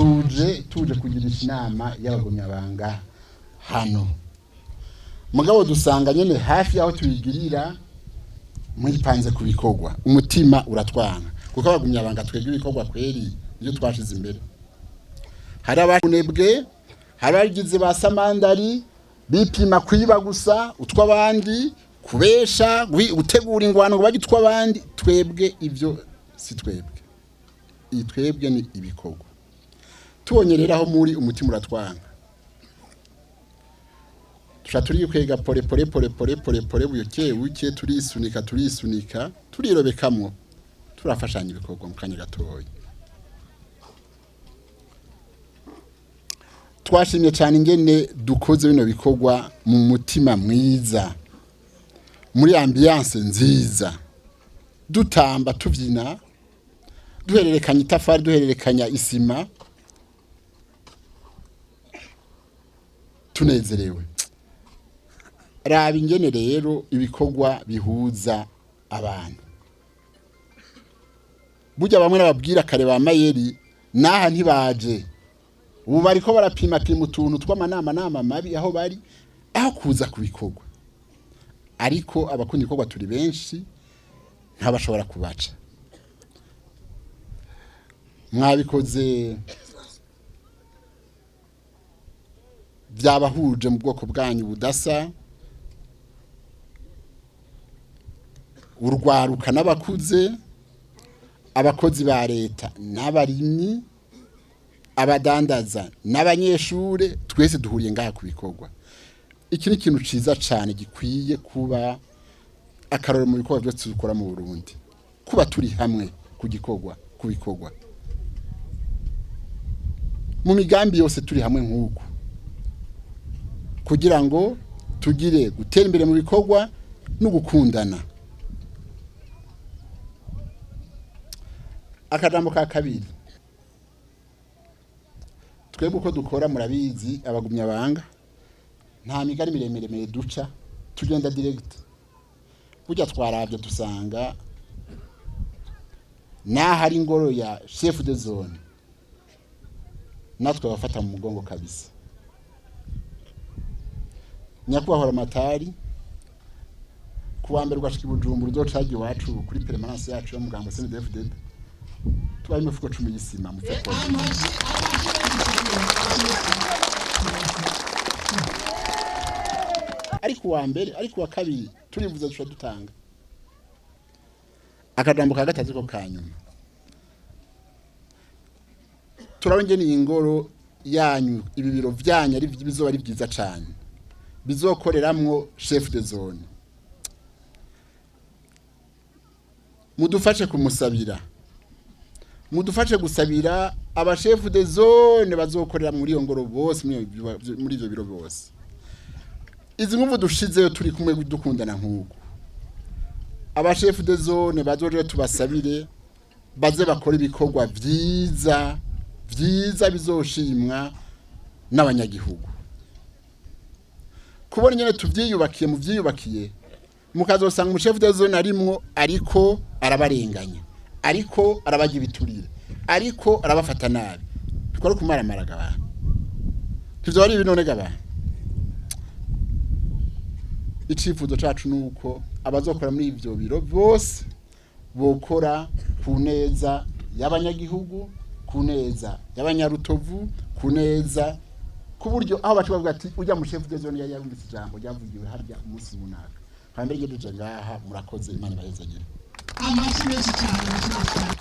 Tuje kugirisha inama y'abagumyabanga hano, mugabo dusanga nyene hafi aho tuyigirira mwipanze ku bikorwa. Umutima uratwanga kuko abagumyabanga twebwe ibikorwa kweri nivyo twashize imbere. Hari abanebwe, hari abagize ba samandari bipima kwiba gusa utw'abandi, kubesha, gutegura ingwano ngo bajye utw'abandi. Twebwe ivyo si twebwe, iyi twebwe ni ibikorwa. Tubonye rero aho muri, umutima uratwanga, tuca turikwega pole pole pole pole pole pole, buke buke, turisunika turisunika, turirobekamwo, turafashanya ibikorwa mu kanya gatoya. Twashimye cyane ingene dukoze bino bikorwa mu mutima mwiza, muri ambiance nziza, dutamba, tubyina, duhererekanya itafari, duhererekanya isima, tunezerewe. Raba ingene rero ibikorwa bihuza abantu. Burya bamwe nababwira kare ba mayeri naha ntibaje, ubu bariko barapima pima utuntu tw'amanama nama mabi aho bari, aho kuza kubikorwa. Ariko abakunda ibikorwa turi benshi, ntabashobora kubaca. Mwabikoze byabahuje mu bwoko bwanyu budasa, urwaruka n'abakuze, abakozi ba leta n'abarimyi, abadandaza n'abanyeshure, twese duhuriye ngaha ku bikorwa. Iki ni ikintu ciza cane gikwiye kuba akarorero mu bikorwa byose dukora mu Burundi, kuba turi hamwe ku gikorwa, ku bikorwa, mu migambi yose turi hamwe nk'uku, kugira ngo tugire gutera imbere mu bikorwa no gukundana. Akajambo ka kabiri, twebwe uko dukora murabizi, abagumyabanga nta migari miremire duca, tugenda direct. Burya twarabye dusanga naho ari ingoro ya chef de zone, natwe abafata mu mugongo kabisa. Nyakubahwa Matari, kuwa mbere ugashika i Bujumbura, uzocaga iwacu kuri permanence yacu yo muganga CNDD-FDD, tubaye imifuko 10 y'isima mupfe. Ariko uwa mbere, ariko uwa kabiri turivuze dushobora dutanga. Akajambo ka gatatu ko kanyuma, turabona iyi ngoro yanyu, ibi biro vyanyu ari bizoba ari byiza cane, bizokoreramwo chef de zone. Mudufashe kumusabira, mudufashe gusabira aba chef de zone bazokorera muri iyo ngoro bose, muri ivyo biro bose. Izi nkuvu dushizeyo turi kumwe dukundana nk'uku, aba chef de zone bazoje tubasabire baze bakora ibikorwa vyiza vyiza bizoshimwa n'abanyagihugu. Kubona nyene tuvyiyubakiye, mu vyiyubakiye, mukazosanga umushefu de zone arimwo ariko arabarenganya, ariko arabarya ibiturire, ariko arabafata nabi, twari kumaramara abantu. Tivyo ari ibinone gabana. Icifuzo cacu nuko abazokora muri ivyo biro bose bokora ku neza y'abanyagihugu, ku neza y'abanyarutovu, ku neza, ku buryo aho baca bavuga ati ujya mu chef de zone yari yarumvise ijambo ryavugiwe harya umunsi runaka. Kandi ngejeje ngaha, murakoze, Imana ibahezagire. Amashyi menshi cyane, amashyi menshi cyane.